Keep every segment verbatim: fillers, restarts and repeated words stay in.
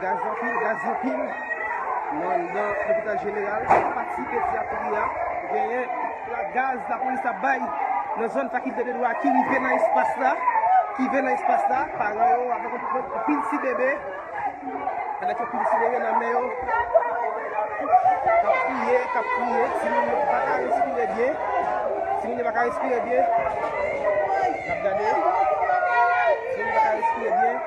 Gaz anpil, gaz anpil. Nou anndan lopital jeneral, pati pedyatri a. Genyen gaz lapolis ap bay nan zòn fakilte de dwa ki rive nan espas la. Ki rive nan espas la. Paran yo avèk anpil ti bebe. Avèk anpil ti bebe nan men yo. K ap kriye, k ap kriye. Timoun yo pa ka respire byen. Timoun yo pa ka respire byen. N ap gade. Timoun yo pa ka respire byen.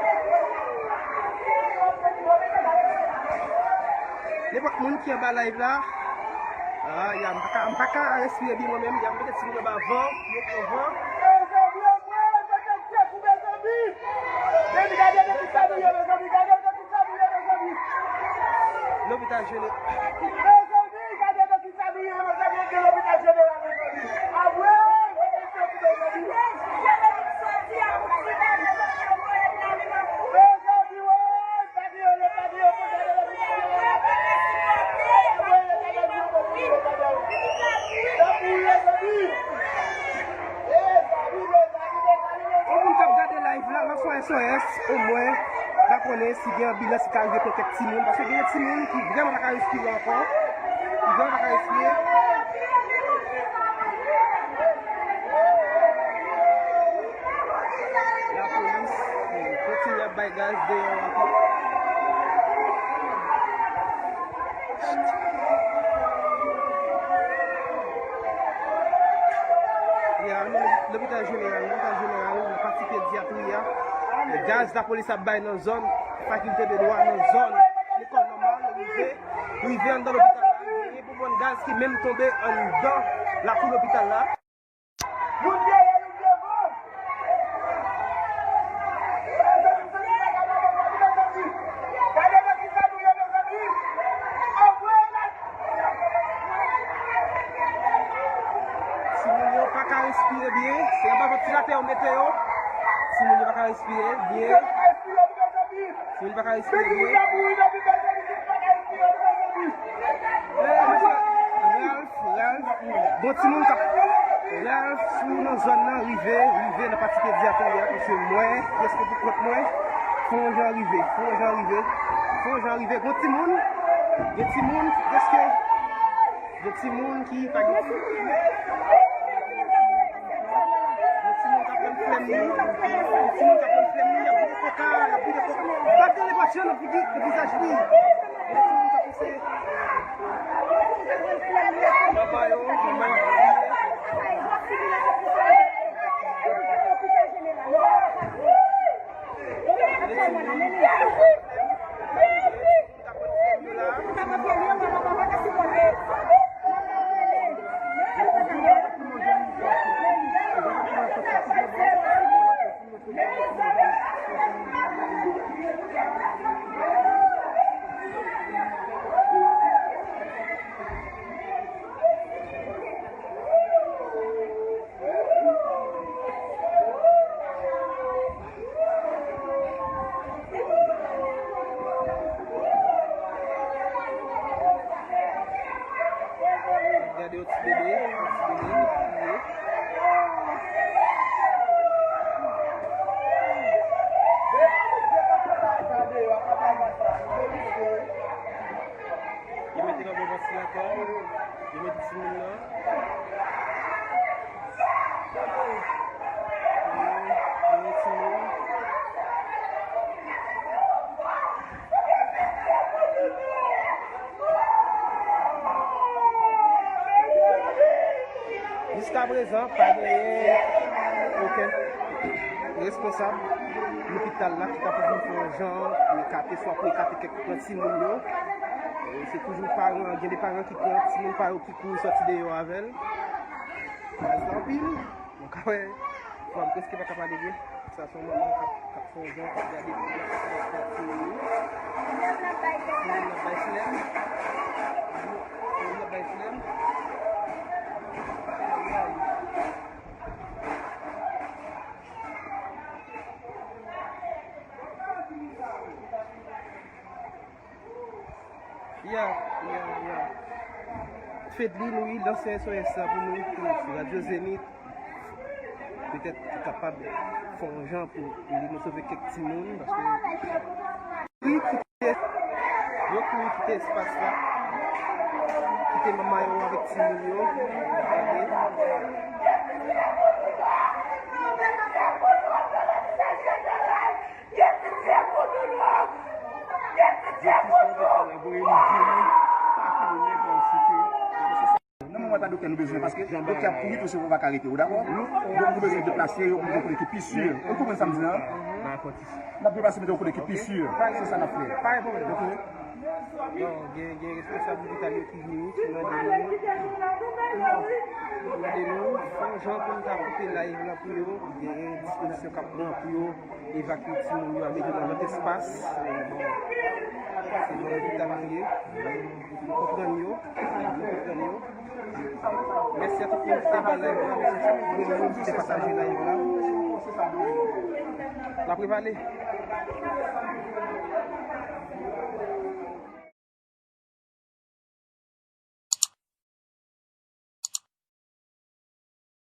Nenpòt moun ki anba live la, ah, ya, m pa ka, m pa ka respire byen mwen menm. Y ap mete timoun anba van, yo pran van. Lopital jeneral. Pou moun k ap gade live la, lans yon S O S, omwen, pa konnen si gen anbilans ki ka rive pran kèk timoun, paske gen timoun ki vrèman pa ka respire ankò, ki vrèman pa ka respire. Lapolis kontinye ap bay gaz deyò ankò. Ya, nou, lopital jeneral, lopital jeneral, nan pati pedyatri a. Gaz lapolis ap bay nan zòn fakilte de dwa, nan zòn lekòl nòmal, rive, rive anndan lopital la. Gen pou bon gaz ki menm tonbe anndan lakou lopital la. Youn dèyè youn devan. Mezanmi, mezanmi, mezanmi, mezanmi. Gade nan kisa nou ye, mezanmi. Anmwey! Timoun yo pa ka respire byen. Se anba vant ventilatè yo mete yo. Timoun yo pa ka respire byen. Timoun pa ka respire byen. Ralph, Ralph, bon timoun k ap, Ralph, si w nan zòn nan, rive, rive nan pati pedyatri a, paske mwen, prèske pou kont mwen, fò yon jan rive, fò yon jan rive, fò yon jan rive. Gon timoun, gen timoun ki prèske, gen timoun ki pa gen. Gen timoun k ap pran flèm li. Gen timoun k ap pran flèm li, y ap vide koka, y ap vide koka. Bat nan lepatyon nan figi, nan vizaj li. Gen timoun k ap ese. Papa yo, manman yo. Gen timoun. Gade yon ti bebe, yon ti bebe ki kriye. Yo mete l anba vantilatè. Yo mete timoun nan. Yo mete timoun. Jiskaprezan, pa genyen okenn responsab lopital la ki ta pou vin fè yon jan pou ekate, swa pou ekate kèk nan timoun yo. E se toujou paran, gen de paran ki pran timoun pa yo ki kouri sòti deyò avè l. Gaz la anpil. Nou ka wè, bon, m prèske pa ka pale byen. Sa se yon manman k ap, k ap fè yon jan, k ap gade pou l fè timoun li. Timoun nan bay flèm. Timoun nan bay flèm. Ya, ya, ya. Fedlin, wi, lanse S O S la pou nou, pou Radyo Zenith. Petèt ki kapab fè yon jan pou li nou sove kèk timoun, paske wi, ki te Yo kouri kite espas la. Kite manman yo avèk timoun yo. Gade. Nan moman pa doktè nou bezwen, paske doktè ap kouri pou se pa ka rete, ou dakò? Donk nou bezwen deplase yo pou nou kote ki pi si. Ou konprann sa m di la? N ap deplase mete yo kote ki pi si. Se sa n ap fè. Oke? Bon, gen, gen responsab lopital yo ki vini, ki mande nou, mande nou, fè yon jan pou nou ta koupe live la pou yo, gen dispozisyon k ap pran pou yo evakye timoun yo al mete nan lòt espas. Bon, se nan lopital nou ye. Nou konprann yo, nou konprann yo. Mèsi a tout moun ki te ba live la, mèsi a tout moun ki te pataje live la. N ap repale.